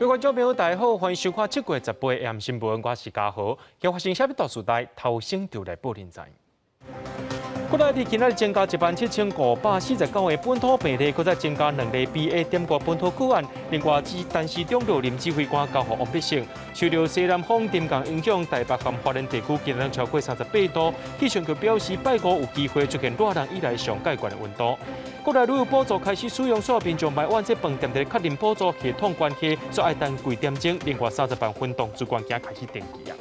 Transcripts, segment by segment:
各位觀眾朋友，大家好，歡迎收看7月18 AM 新聞，我是嘉豪。今發生啥物大事代，頭先就來報恁知。國內佇今仔日增加17,549個本土病例，閣再增加兩例 BA.5本土個案。另外，陳時中落任指揮官交予王必勝，受著西南風沉降影響，台北和花蓮地區今日超過38度。氣象局表示，拜五有機會出現熱人以來上蓋懸的溫度。國內旅遊補助開始使用，所有民眾埋怨這飯店佇確認補助系統關係，煞愛等幾點鐘。另外30萬份動資關機開始登記啊。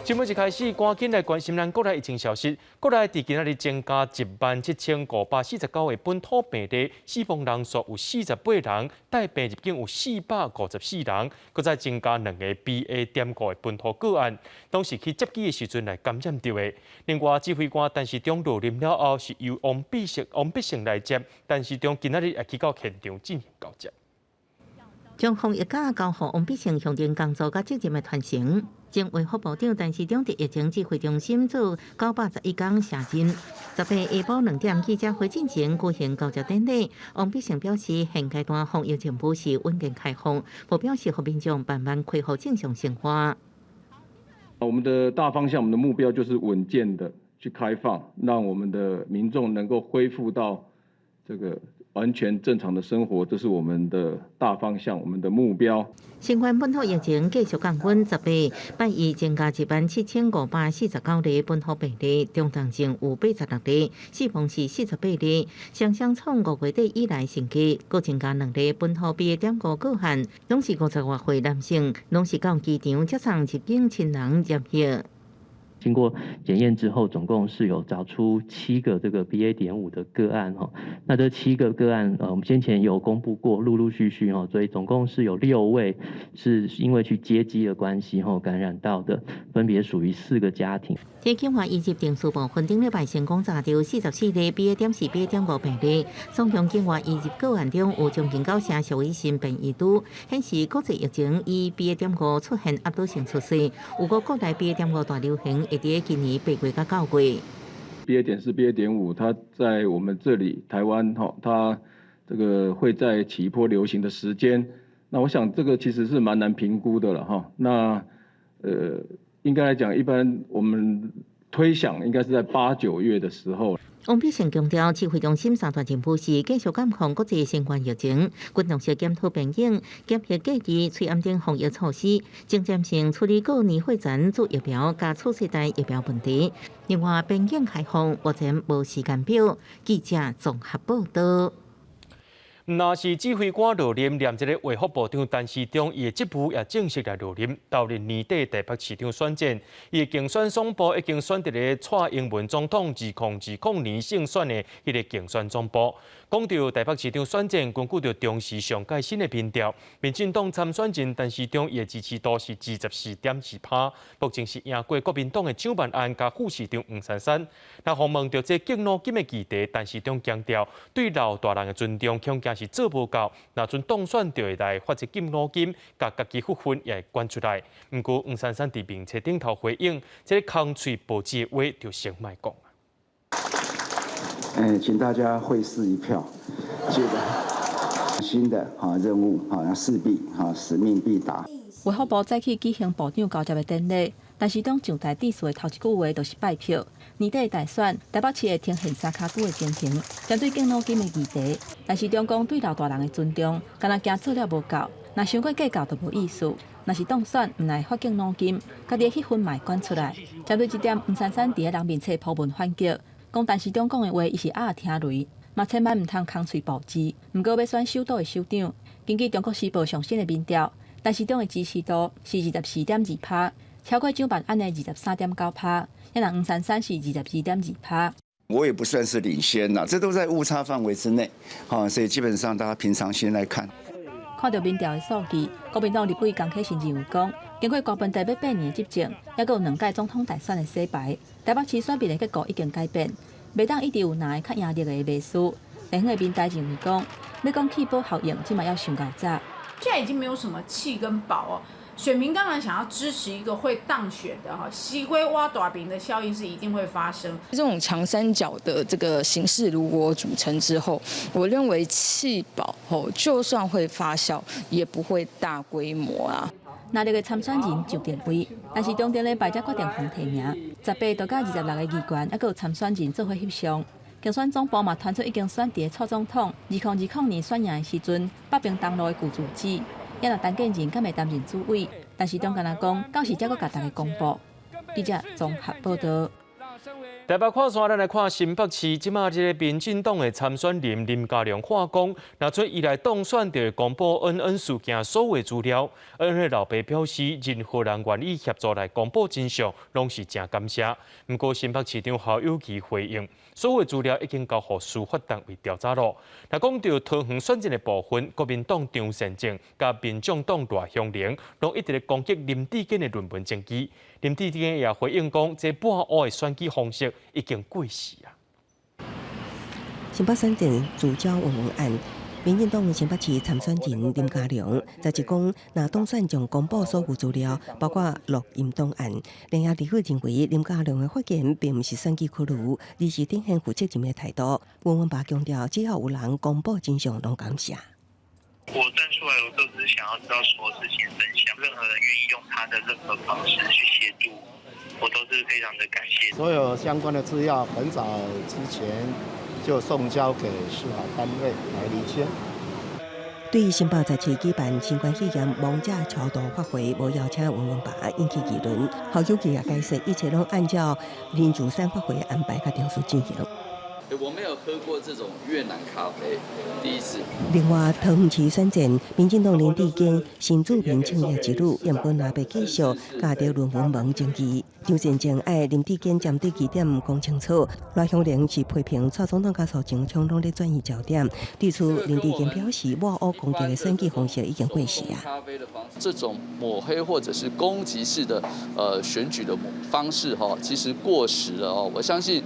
新聞一開始，趕緊來關心咱國內疫情消息。國內佇今仔日增加17,549個本土病例，死亡人數有48人，帶病入境有454人，閣再增加兩個 BA.5的本土個案，攏是去接機的時陣來感染著的。另外，指揮官陳時中落任了後，是由王必勝來接，陳時中今仔日也去到現場進行交接。將防疫架交予王必勝行政工作佮責任的傳承。前衛福部長陳時中佇疫情指揮中心做911工卸任。18下晡2點記者會進前舉行交接典禮。王必勝表示，現階段防疫任務是穩健開放，目標是予民眾慢慢恢復正常生活。我們的大方向，我們的目標就是穩健的去開放，讓我們的民眾能夠恢復到這個完全正常的生活，這是我們的大方向，我們的目標。新冠本土疫情繼續降溫，18拜一增加17,549例本土病例，中重症有86例，死亡是48例，雙雙創5月底以來新低，閣增加兩例本土 BA.5個案，攏是50外歲男性，攏是到機場接送入境親人染疫。經過檢驗之後，總共是有找出七個這個 BA.5的個案哈。那這七個個案，我們先前有公布過，陸陸續續哈，所以總共是有六位是因為去接機的關係後感染到的，分別屬於四個家庭。天境外移入定數部分，頂禮拜成功查著44例 BA.4、BA.5病例，總共境外移入個案中有將近九成屬於新變異株，顯示國際疫情以 BA.5出現壓倒性趨勢。預估國內 BA.5大流行會佇今年8月到9月。 BA.4、BA.5，它在我們這裡台灣哈，它這個會在起一波流行的時間，那我想這個其實是蠻難評估的了哈。那應該來講，一般我們推想應該是在八九月的時候。王必勝強調，指揮中心三大任務是繼續監控國際新冠疫情、滾動式檢討變種、檢疫隔離、喙罨等防疫措施，前瞻性處理過年歲前注疫苗佮次世代疫苗問題。另外，邊境開放目前無時間表。記者綜合報道。若是指揮官落任，連這个衛福部長陳時中伊的職務也正式來落任，到年底台北市長選戰，伊的競選總部已經選佇咧蔡英文總統2020年勝選的彼个競選總部。講著台北市長選戰，根據著中時上蓋新的民調，民進黨參選人陳時中伊的支持度是24.2%，目前是贏過國民黨的蔣萬安佮副市長黃珊珊。若訪問著這敬老金的議題，陳時中強調對老大人的尊重，恐驚是做無夠。若陣當選就會來發這敬老金，共家己福分也會捐出來。毋過黃珊珊佇面冊頂頭回應，這個空喙報紙的話就先莫講。請大家會師一票，記得新的任務哈，勢必使命必達。衛福部早起舉行部長交接的典禮，陳時中上台致辭的頭一句話就是拜票。年底大選，台北市會呈現三跤龜的情形。針對敬老金的議題，陳時中講對老大人的尊重，敢若驚做了無夠，若傷過計較就無意思。若是當選，毋來發敬老金，家己的彼份嘛會捐出來。針對這點，黃珊珊佇咧人面冊 po 文反擊，講陳時中講的話，伊是鴨仔聽雷，嘛千萬毋通空喙報紙。毋過欲選首都的首長，根據中國時報上新的民調，陳時中的支持度是24.2%，超過蔣萬安的23.9%，抑若黃珊珊是22.2%。我也不算是領先啦，這都在誤差範圍之內，所以基本上大家平常心來看。看著民調的數據，國民黨立委江啟臣認為講，經過柯文哲欲八年執政，抑閣有兩屆總統大選的洗牌，台北市選民的結構已經改變，袂當一直有藍的較贏力的迷思。地方的民代認為講，欲講棄保效應，這馬猶傷夠早。現在已經沒有什麼棄跟保哦，選民當然想要支持一個會當選的哈，西瓜挖大餅的效應是一定會發生。這種長三角的這個形式如果組成之後，我認為棄保吼就算會發酵，也不會大規模啊。那這個參選人就定位，但是中間咧敗者決定予提名，18到26個議員，猶閣有參選人做伙翕相。競選總部嘛傳出已經選佇蔡總統2020年選贏的時陣，北平東路的舊住址，也若陳建仁敢會擔任主委，但是中間來講，到時才閣共大家公布。記者綜合報道。台北看線，咱來看新北市，這馬這个民進黨的參選人林佳龍喊講，若做伊來當選，就會公布恩恩事件所有資料。恩恩的老爸表示，任何人願意協助來公布真相，攏是誠感謝。毋過新北市長侯友宜回應，所有資料已經交予司法單位調查囉。若講到桃園選戰的部分，國民黨張善政佮民眾黨賴香伶，攏一直咧攻擊林智堅的論文證據。林智堅也回應講，這抹烏的選舉方式已經過時啊。新北選戰聚焦文文案，民進黨新北市參選人林佳龍就講，若當選將公布所有資料，包括錄音檔案。另外，立委認為林佳龍的發言並毋是選舉考慮，而是展現負責任的態度。文文爸強調，只要有人公布真相，攏感謝。我站出來，我都只是想要知道所有事情真相。任何人願意用他的任何方式去協助，我都是非常的感謝。所有相關的資料很早之前就送交給司法單位來釐清。對於新北再次舉辦新冠肺炎亡者超度法會，無邀請文文爸引起議論。侯友宜也解釋，一切攏按照靈酇山法會安排佮程序進行。我沒有喝過這種越南咖啡，第一次。另外，桃園市選戰，民進黨林智堅新著名創業之旅，毋過若欲繼續共著論文門爭議。張善政愛林智堅針對幾點講清楚。賴香伶是批評蔡總統佮蘇貞昌攏咧轉移焦點，對此林智堅表示，抹烏攻擊的選舉方式已經過時啊。這種抹黑或者是攻擊式的選舉的方式，哈，其實過時了哦。我相信，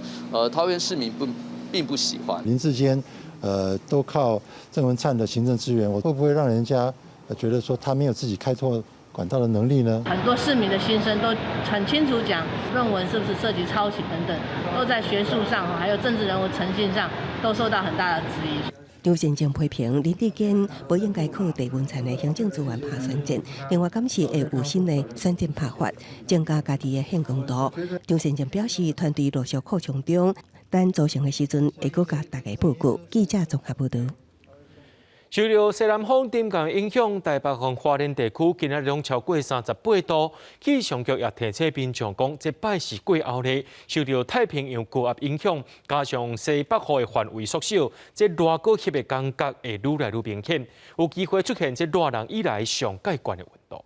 桃園市民不並不喜歡林智堅，都靠鄭文燦的行政資源，我會不會讓人家覺得說他沒有自己開拓管道的能力呢？很多市民的心聲都很清楚，講論文是不是涉及抄襲等等，都在學術上還有政治人物誠信上都受到很大的質疑。張善政批評林智堅不應該靠鄭文燦的行政資源拍選戰，另外感謝會有新的選戰拍法，增加家己的顯光度。張善政表示，團隊陸續擴充中，等組成的時陣會閣共大家報告。記者綜合報導。受著西南風沉降影響，台北和花蓮地區今仔日攏超過38度。氣象局也提醒民眾講，這擺是過後咧，受著太平洋高壓影響，加上西北雨的範圍縮小，這熱閣翕的感覺會愈來愈明顯，有機會出現這熱人以來上蓋懸的溫度。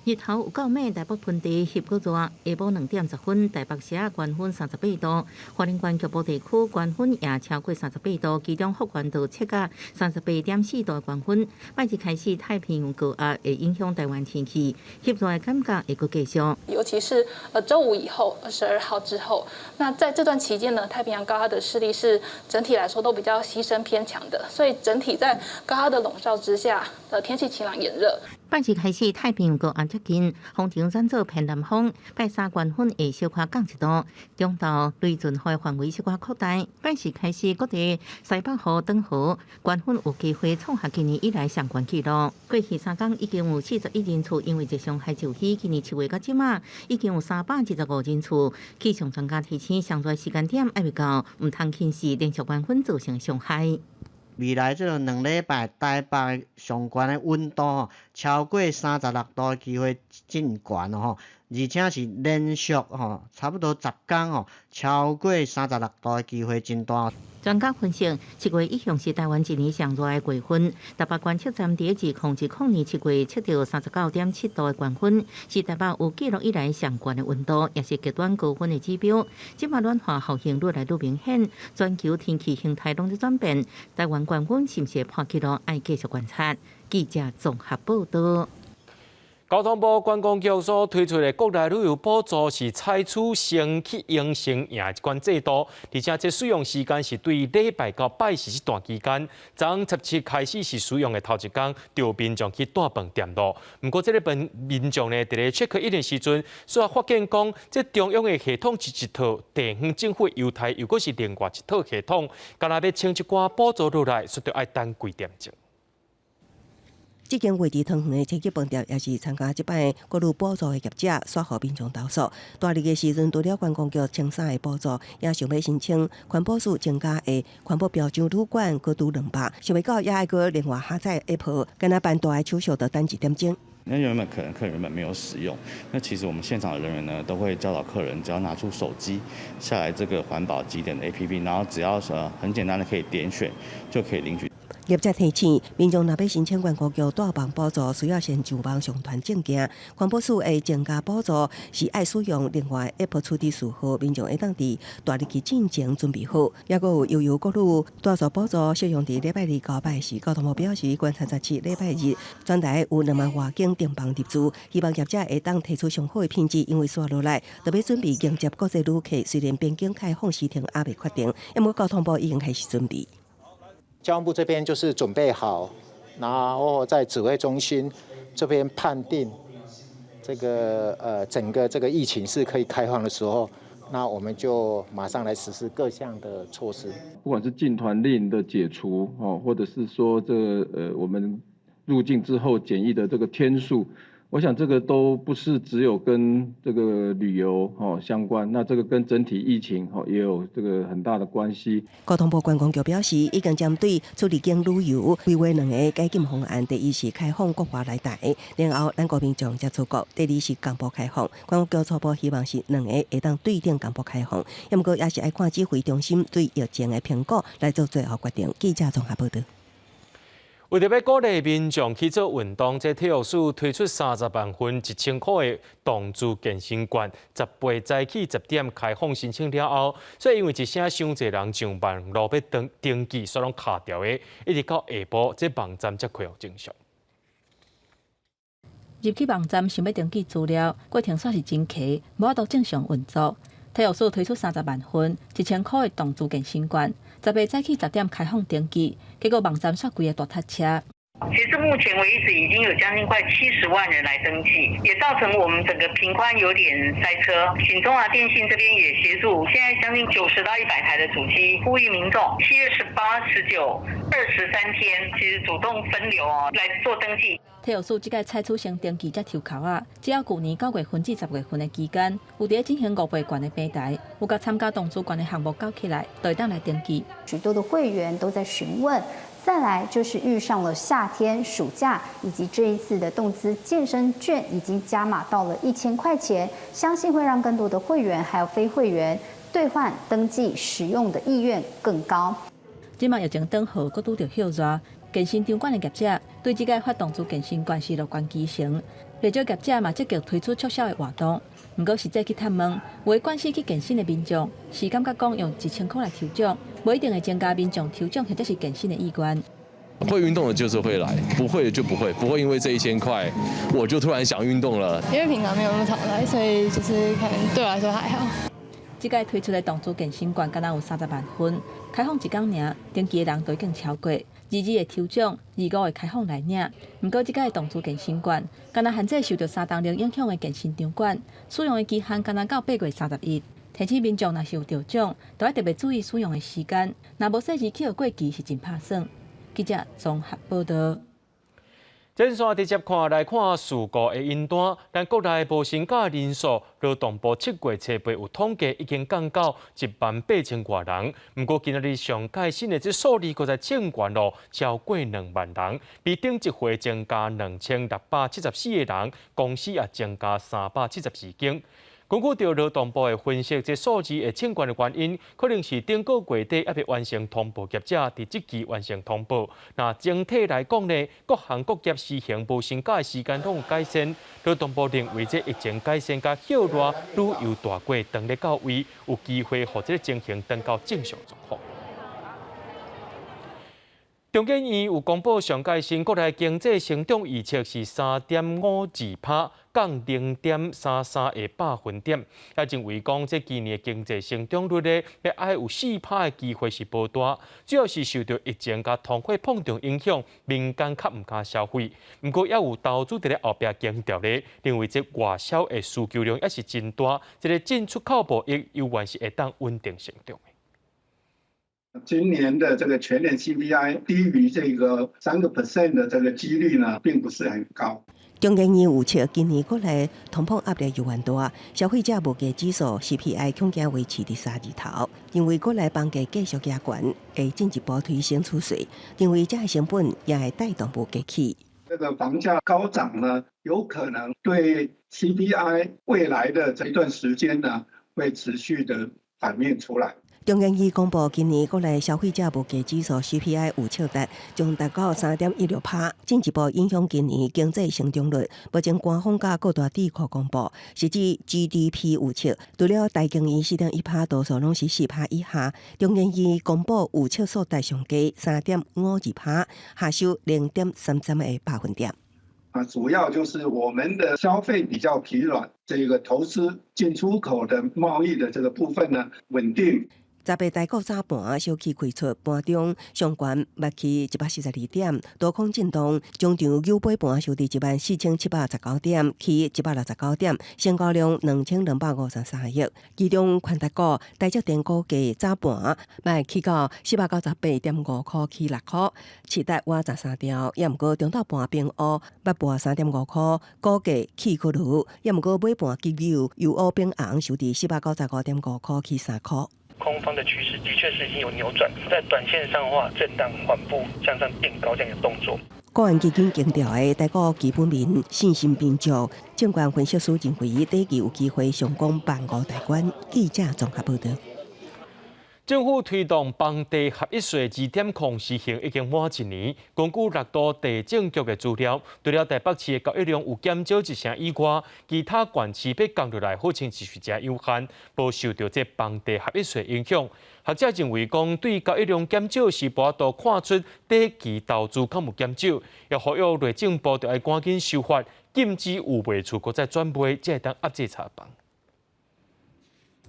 日頭有夠猛，台北盆地翕閣熱，下晡2點10分，台北市啊高溫38度，花蓮縣局部地區高溫也超過38度，其中福源就測到38.4度的高溫。拜日開始，太平洋高壓會影響台灣天氣，翕熱的感覺會閣繼續。尤其是週五以後，22號之後，那在這段期間呢，太平洋高壓的勢力是整體來說都比較西伸偏強的，所以整體在高壓的籠罩之下，天氣晴朗炎熱。拜日開始，太平洋高壓接近，風勢轉做偏南風。拜三高溫會小可降一度，中晝雷陣雨範圍小可擴大。拜四開始，各地西北雨轉雨，高溫有機會創下今年以來上懸紀錄。過去3工已經有41人次因為熱傷害就醫，今年7月到這馬已經有325人次。氣象專家提醒，上熱時間點猶未到，毋通輕視連續高溫造成傷害。未來這個2禮拜，台北上懸的溫度吼，超過36度的機會真懸吼，而且是連續吼，差不多10工吼，超過36度的機會真大。專家分析，7月一向是台灣一年上熱的月份。台北觀測站佇2020年7月測到39.7度的高溫，是台北有記錄以來上懸的溫度，也是極端高溫的指標。這馬暖化效應愈來愈明顯，全球天氣形態攏在轉變，台灣高溫是毋是會破紀錄？愛繼續觀察。記者綜合報導。交通部觀光局所推出的國內旅遊補助是採取先去用先贏這款制度，而且這使用時間是對禮拜到拜四這段期間，昨17開始是使用的頭一工，著民眾去帶飯店囉。毋過這個份民眾呢，佇咧 check in 的時陣，煞發現講，這中央的系統是一套，地方政府優待又閣是另外一套系統，敢若欲請一寡補助落來，煞著愛等幾點鐘。這間位佇桃園的清潔飯店，也是參加這擺國旅補助的業者，煞予民眾投訴。大日的時陣，除了觀光局1300的補助，也想欲申請環保署增加的環保標準旅館，閣拄200，想袂到也愛閣另外下載 App，敢若辦大的手續，著等一點鐘。那原本可能客人原本沒有使用，那其實我們現場的人員呢，都會教導客人，只要拿出手機下來這個環保集點的 APP，然後只要很簡單的可以點選，就可以領取。業者提醒民眾，若欲申請觀光局帶飯補助，需要先上網上傳證件。環保署會增加補助，是愛使用另外 App 處理序號，民眾會當佇大日期進前準備好。抑閣有悠遊國旅帶宿補助，適用佇禮拜二到拜四。交通部表示，觀察17禮拜日，全台有2萬外間訂房入住，希望業者會當提出上好的品質，因為紲落來著欲準備迎接國際旅客。雖然邊境開放時程猶未確定，毋過交通部已經開始準備。交通部這邊就是準備好，然後在指揮中心這邊判定這個整個這個疫情是可以開放的時候，那我們就馬上來實施各項的措施。不管是禁團令的解除哦，或者是說這我們入境之後檢疫的這個天數，我想這個都不是只有跟這個旅遊哦相關，那這個跟整體疫情哦也有這個很大的關係。交通部觀光局表示，已經針對出入境旅遊規劃兩个解禁方案，第一是開放國外來台，然後咱國民眾才出國；第二是同步開放。觀光局初步希望是兩个會當對等同步開放，毋過也是愛看指揮中心對疫情的評估來做最後決定。記者綜合報導。為著欲鼓勵民眾去做運動，這體育署推出30萬份1000箍的動資健身券，18早起10點開放申請了後，所以因為一聲傷濟人上網路欲登登記，煞攏卡著的，一直到下晡這網站才恢復正常。入去網站想欲登記資料，過程煞是真卡，無法度正常運作。體育署推出30萬份1000箍的動資健身券，18早起10點開放登記，結果網站煞規个大塞車。其實目前為止已經有將近快70萬人來登記，也造成我們整個頻寬有點塞車。請中華電信這邊也協助，現在將近90到100台的主機，呼籲民眾7月18、19、23天，其實主動分流哦來做登記。體育署這擺採取先登記才抽籤仔，只要舊年9月份至10月份的期間，有佇咧進行五倍券的平台，有共參加動資券的項目勾起來，就會當來登記。許多的會員都在詢問。再來就是遇上了夏天、暑假，以及這一次的動資健身券已經加碼到了1000塊錢，相信會讓更多的會員還有非會員兌換登記使用的意願更高。這擺疫情轉好，閣拄著歇熱，健身場館的業者對這擺發動資健身券是樂觀其成，不少業者嘛積極推出促銷的活動。毋過實際去探問，有的慣勢去健身的民眾是感覺講用1000箍來抽獎，無一定會增加民眾抽獎或者是健身的意願。會運動的就是會來，不會的就不會，不會因為這1000塊我就突然想運動了。因為平常沒有那麼常來，所以就是可能對我來說還好。這擺推出的動資健身券，敢若有30萬份，開放一工爾，登記的人都已經超過。22會抽獎，25會開放來領。毋過這擺動資健身券，敢若限制受著三冬令影響的健身場館，使用的期限敢若到8月31。提醒民眾，若是有著獎，著愛特別注意使用的時間。若無細緻去予過期，是真拍算。記者綜合報導。這線直接看來看事故的名單，咱國內無薪假人數，勞動部7月初八有統計，已經降到1萬8千外人。毋過今仔日上蓋新的這數字，閣再增懸囉，超過2萬人，比頂一回增加2674個人，公司也增加374間。根據著勞動部的分析，這數字會增懸的原因，可能是頂個月底猶未完成通報業者佇這期完成通報。那整體來講呢，各行各業施行無薪假的時間攏有改善。勞動部認為，這疫情改善佮歇熱旅遊大季轉咧到位，有機會予這个情形轉到正常狀況。中研院有公布上蓋新國內經濟成長預測是3.52%，降0.33個百分點。也認為講，這今年的經濟成長率咧，欲愛有4%的機會是無大，主要是受著疫情佮通貨膨脹影響，民間較毋敢消費。毋過，也有投資佇咧後壁強調咧，認為這外銷的需求量也是真大，這个進出口貿易猶原是會當穩定成長。今年的這個全年 CPI 低於這個3% 的這個幾率呢，並不是很高。中研院預測今年國內通膨壓力猶原大，消費者物價指數 CPI 恐驚維持佇三字頭，認為國內房價繼續加懸，會進一步推升厝稅，認為這个成本也會帶動物價起。這個房價高漲呢，有可能對 CPI 未來的這一段時間呢，會持續的反映出來。中研院公布今年國內消費者物價指數 CPI 預測值將達到3.16%，進一步影響今年經濟成長率。目前官方佮各大智庫公布，實際 GDP 預測除了台經院4.1%，多數攏是4%以下。中研院公布預測數值上低3.52%，下修0.33個百分點。啊，主要就是我們的消費比較疲軟，這個投資進出口的貿易的這個部分呢穩定。18台股早盤小起開出，盤中上懸捌去142點，多空震盪，終場九尾盤收佇14,719點，起169點，成交量2253億。其中，權值股台積電股價早盤賣去到498.5塊，起6塊，市值倚13兆。也毋過中晝盤變烏，捌跋3.5塊，股價起閣落，也毋過尾盤急扭，由烏變紅，收佇495.5塊，起3塊。空方的趨勢的確是已經有扭轉，在短線上的話，震盪緩步向上墊高這樣一個動作。國安基金強調的台股基本面信心變足，證券分析師認為短期有機會上攻萬五大關。記者綜合報道。政府推動房地合一稅2.0施行已經滿一年，根據六都地政局的資料，除了台北市的交易量有減少一成以外，其他縣市欲降落來好像是誠有限，無受著這房地合一稅影響。學者認為講，對交易量減少是無法度看出短期投資敢有減少，也呼籲內政部著愛趕緊修法，禁止有賣厝閣再轉賣，才會當遏制炒房。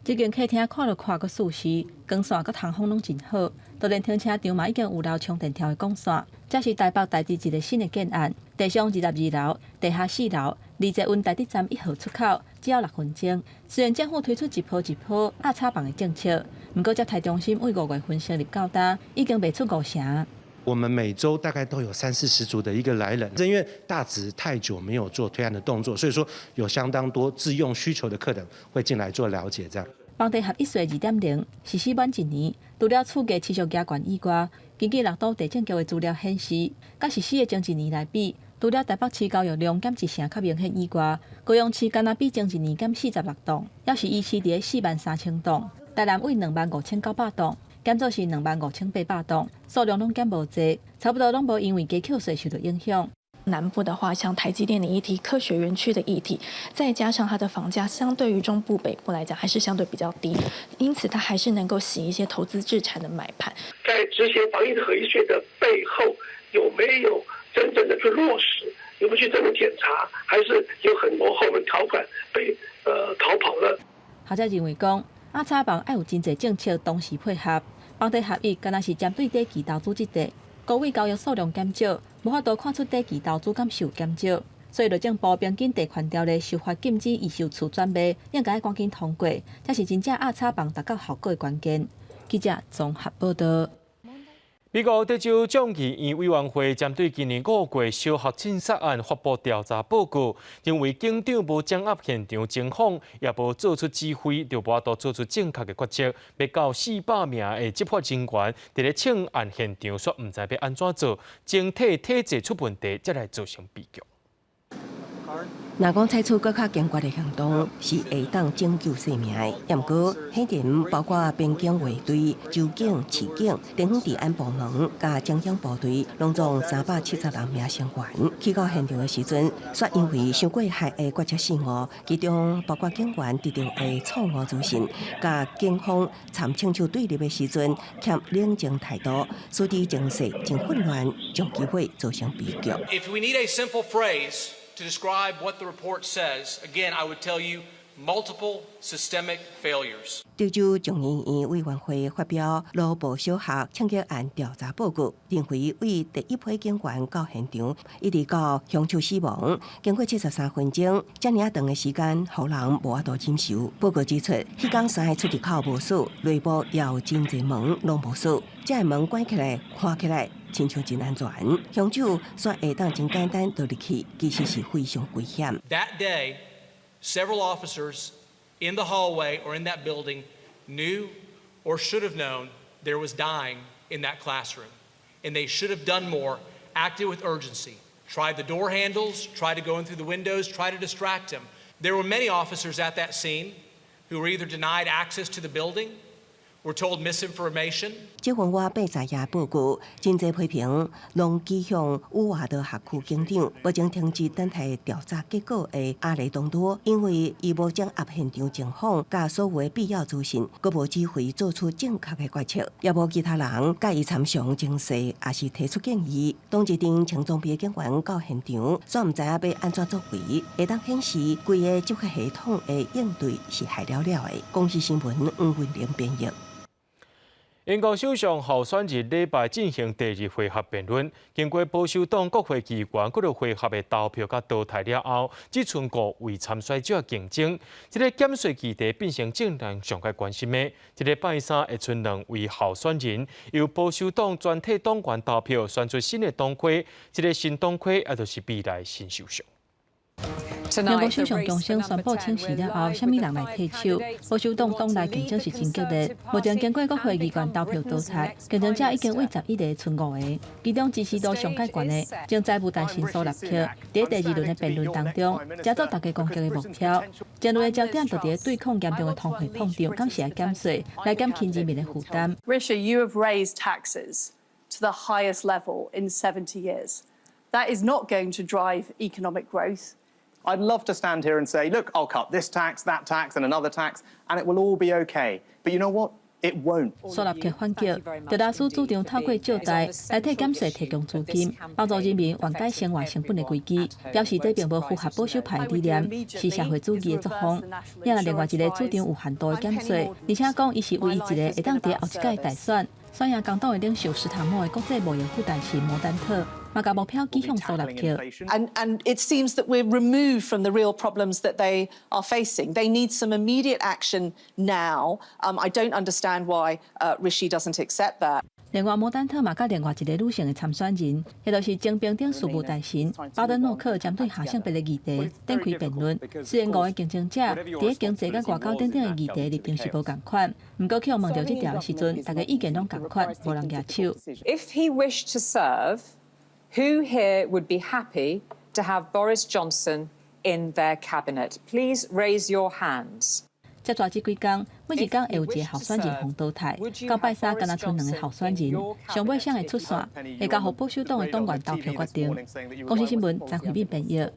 這間客廳看著寬閣舒適，光線佮通風攏真好，就連停車場嘛已經有留充電條的管線。這是台北大直一个新的建案，地上22樓，地下4樓，離捷運大直站1號出口只要6分鐘。雖然政府推出一波一波壓炒房的政策，毋過接待中心對5月份成立到今，已經賣出五成。我們每週大概都有三四十組的一個來人，這因為大直太久沒有做推案的動作，所以說有相當多自用需求的客人會進來做了解。這樣，房地合一稅2.0實施滿一年，除了厝價持續加懸以外，根據六都地政局的資料顯示，佮實施的前一年來比，除了台北市交易量減一成較明顯以外，高雄市干焦比前一年減46棟，猶是維持佇咧43,000棟，台南為25,900棟。減做是25,800棟，數量攏減無濟，差不多攏無因為加扣稅受著影響。南部的話，像台積電的議題、科學園區的議題，再加上它的房價相對於中部、北部來講，還是相對比較低，因此它還是能夠吸引一些投資置產的買盤。在執行房地合一稅的背後，有沒有真正的去落實？有沒有去真的檢查？還是有很多後門條款被逃跑了？學者認為講，壓炒房愛有真濟政策同時配合。房地合一敢若是針對短期投資這塊，高位交易數量減少，無法度看出短期投資敢受減少，所以內政部平均地權條例修法禁止預售厝轉賣，應該趕緊通過，才是真正壓炒房達到效果的關鍵。記者綜合報道。美國德州眾議院委員會針對今年5月小學槍殺案發布調查報告，認為警長無掌握現場情況，也無做出指揮，就無法度做出正確的決策。欲到400名的執法人員佇咧槍案現場，煞毋知欲按怎做，整體體制出問題，才來造成悲劇。若講採取閣較堅決的行動，是會當拯救性命的。也毋過，顯然包括邊境衛隊、州警、市警、地方治安部門佮精英部隊，攏總370人名成員。去到現場的時陣，煞因為傷過害的決策失誤，其中包括警員得著的錯誤資訊，佮警方參槍手對立的時陣，欠冷靜態度，使得情勢真混亂，將機會造成悲劇。 If we need a simple phrase to describe what the report says, again, I would tell you multiple systemic failures. 德州眾議院委員會發表羅布小學槍擊案調查報告，認為對第一批警員到現場，一直到兇手死亡，經過73分鐘，遮爾仔長的時間，予人無法度忍受。報告指出，彼工三个出入口無鎖，內部也有真濟門攏無鎖，這个門關起來，看起來親像真安全。兇手煞會當真簡單就入去，其實是非常危險。 That day, several officers in the hallway or in that building knew or should have known there was dying in that classroom. And they should have done more, acted with urgency, tried the door handles, tried to go in through the windows, tried to distract him. There were many officers at that scene who were either denied access to the building, were told misinformation. 這份倚80頁報告，真濟批評攏指向烏瓦德學區警長，目前停職等待調查結果的阿雷東多，因為伊無掌握現場情況，佮所有的必要資訊，閣無指揮做出正確的決策，也無其他人佮伊參詳情勢，抑是提出建議。當一陣穿裝備的警員到現場，煞毋知影欲按怎作為，會當顯示規个執法系統的應對是害了了的。公視新聞黃文玲編譯。英國首相候選人禮拜進行第二回合辯論，經過保守黨國會議員閣落回合的投票佮淘汰了後，只賰五位參選者競爭。這个減稅議題變成眾人上蓋關心的。這个拜三會賰兩位候選人，由保守黨全體黨員投票選出新的黨魁。這个新黨魁也就是未來新首相。英國首相強生宣布請辭了後，啥物人來替手？保守黨黨內競爭是真激烈。目前經過國會議員投票淘汰，競爭者已經對11個賰五个，其中支持度上蓋懸的，前財務大臣蘇納克。佇第二輪的辯論當中，成做大家攻擊的目標。爭論的焦點就佇對抗嚴重的通貨膨脹，敢是愛減稅來減輕人民的負擔。 Rishi, you have raised taxes to the highest level in 70 years. That is not going to drive economic growth. I'd love to stand here and say, look, I'll cut this tax, that tax, and another tax, and it will all be okay. But you know what? It won't. 蘇納克反擊，特拉斯主張透過借貸來替減稅提供資金，幫助人民緩解生活成本的危機，表示這並無符合保守派的理念，是社會主義的作風。也另外一个主張有限度的減稅，而且講伊是唯一一個會當佇後一屆大選選贏工黨的領袖史塔莫的國際貿易副大臣摩丹特，嘛共目標指向蘇納克。 And it seems that we're removed from the real problems that they are facing. They need some immediate action now. I don't understand why Rishi doesn't accept that. 另外，摩丹特嘛佮另外一个女性的參選人，彼就是前平等事務大臣巴登諾克，針對下性別的議題展開辯論。雖然五个競爭者佇經濟佮外交等等的議題立場是無仝款，毋過去予問著這條的時陣，大家意見攏仝款，無人舉手。 If he wished to serve, who here would be happy to have Boris Johnson in their cabinet? Please raise your hands. 接跩這幾工，每一工會有一个候選人予淘汰。到拜三，干焦賰兩个候選人，上尾誰會出線，會交予保守黨的黨員投票決定。公視新聞張惠敏編譯。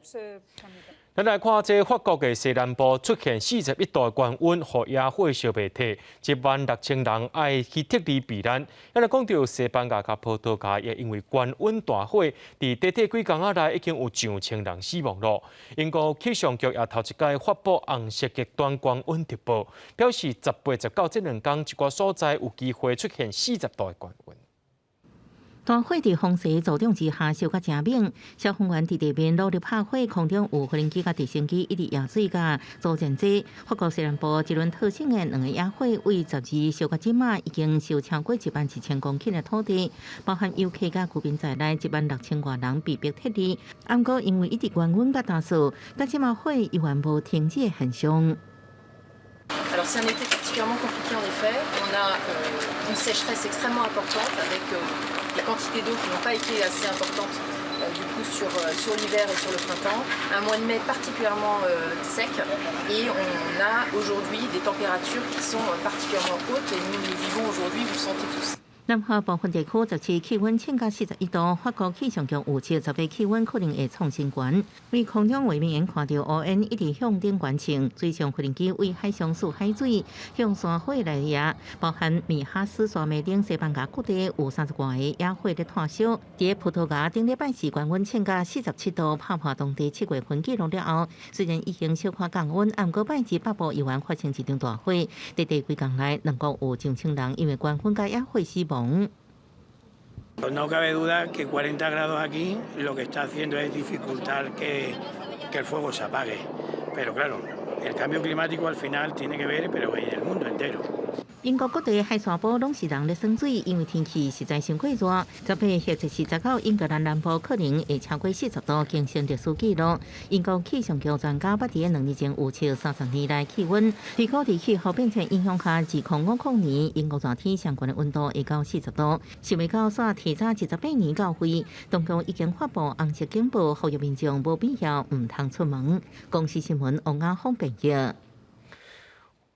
咱來看，這法國的西南部出現41度的高溫，予野火燒袂退，1.6萬人愛去撤離避難。咱來講著西班牙佮葡萄牙，也因為高溫大火，佇短短幾工仔內已經有上千人死亡囉。英國氣象局也頭一擺發布紅色極端高溫特報，表示18、19這兩工一寡所在有機會出現40度的高溫。大火佇風勢助長之下燒甲誠猛，消防員佇地面努力拍火，空中有無人機佮直升機一直舀水佮阻戰劑。法國西南部吉倫特省的兩个野火，對12燒到這馬已經燒超過1.1萬公頃的土地，包含遊客佮居民在內，1.6萬外人被迫撤離。毋過因為一直高溫佮乾燥，到這馬火猶原無停止的現象。 Alors c'est un été particulièrement compliqué en effet. On a une sécheresse extrêmement importante avec des quantités d'eau qui n'ont pas été assez importantes du coup sur sur l'hiver et sur le printemps, un mois de mai particulièrement sec et on a aujourd'hui des températures qui sont particulièrement hautes et nous le vivons aujourd'hui, vous le sentez tous. 南法部分地區17氣溫升到41度，法國氣象局預測10日氣溫可能會創新高。對空中畫面看著烏煙一直向頂懸升，水上飛行機對海上輸海水向山火來壓，包含米哈斯山脈頂西班牙各地有30外個野火咧湠燒。佇葡萄牙頂禮拜四高溫升到47度，拍破當地7月份紀錄了後，雖然已經小可降溫，毋過拜二北部猶原發生一場大火，短短幾工內，兩國有上千人因為高溫佮野火死亡。 No cabe duda que 40 grados aquí lo que está haciendo es dificultar que el fuego se apague. Pero claro, el cambio climático al final tiene que ver, pero en el mundo entero. 英國各地海沙埔攏是人咧耍水，因為天氣實在傷過熱。18或者是19，英格蘭南部可能會超過40度，更新歷史紀錄。英國氣象局專家捌佇2年前預測30年來氣溫，預估佇氣候變遷影響下，2050年英國熱天上懸的溫度會到40度。想袂到煞提早28年到位，當局已經發布紅色警報，呼籲民眾無必要毋通出門。公視新聞王亞峰編譯。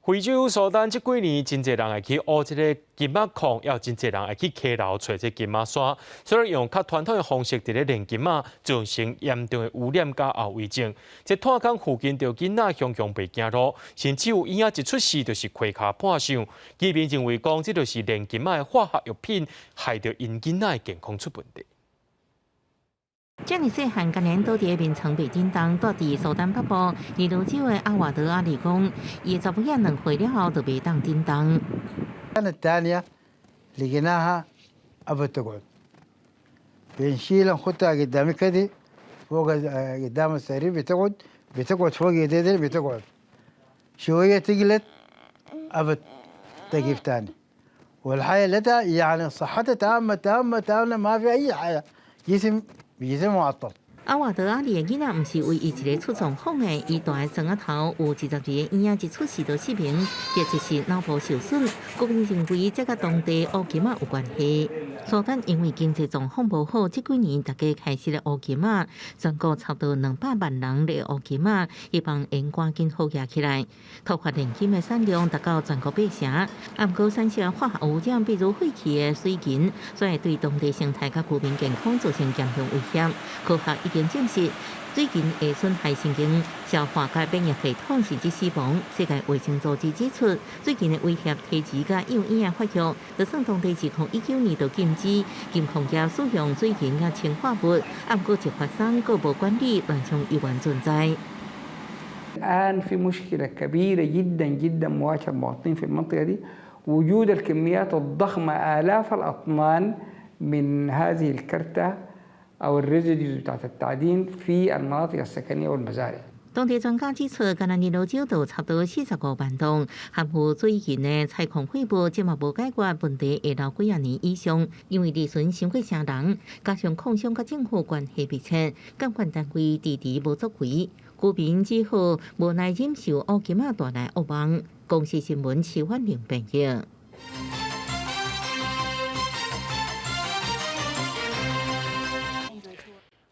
非洲蘇丹這幾年真濟人會去挖這个金仔礦，也有真濟人會去溪流揣這金仔沙，所以用較傳統的方式佇咧煉金仔，造成嚴重的污染佮後遺症。這炭礦附近著囡仔常常袂行路，甚至有嬰仔一出世就是開跤半相。居民認為講，這就是煉金仔的化學藥品害著𪜶囡仔的健康出問題。遮爾細漢，今年倒佇眠床袂振動，蹛佇蘇丹北部尼羅州的阿瓦德阿里講，伊的查某囝2歲了後就袂當振動。 الثانية لقيناها أبت تقعد، بنشيلها نختها قدامي كده فوق قدام السرير، بتقعد بتقعد فوق يدي، بتقعد شوية، تقلت أبت تقف تاني. والحياة التي يعني صحتها تامة تامة تامة، ما في أي حاجة، جسم جسم معطل. 阿瓦德阿里的囡仔毋是唯一一个出狀況的，伊蹛的床仔頭有22個嬰仔一出世就失明，或者是腦部受損。居民認為這佮當地烏金仔有關係。蘇丹因為經濟狀況無好，這幾年大家開始咧挖金仔，全國差不多200萬人咧挖金仔，希望會趕緊好額起來。突發煉金的產量達到全國八成，毋過產生化學污染，比如廢棄的水銀，所以對當地生態佮居民健康造成嚴重威脅。科學已經證實，水銀會損害神經、消化佮免疫系統，甚至死亡。世界衛生組織指出，水銀的威脅胎兒佮幼嬰仔發育，就算當地2019年就禁止金礦業使用水銀佮氰化物，毋過一發生閣無管理，亂象依然存在。 الآن في مشكلة كبيرة جدا جدا مواجهة المواطنين في المنطقة دي، وجود الكميات الضخمة آلاف الأطنان من هذه الكرتة أو ال residues بتاعت التعدين في المناطق السكنية والمزارع. 當地專家指出，干焦尼羅州就差不多45萬噸含有水銀的採礦廢物，這嘛無解決問題會留幾仔年以上，因為利潤傷過成人，加上礦商佮政府關係密切，監管單位遲遲無作為，居民只好無奈忍受烏金仔帶來噩夢。公視新聞徐婉玲編譯。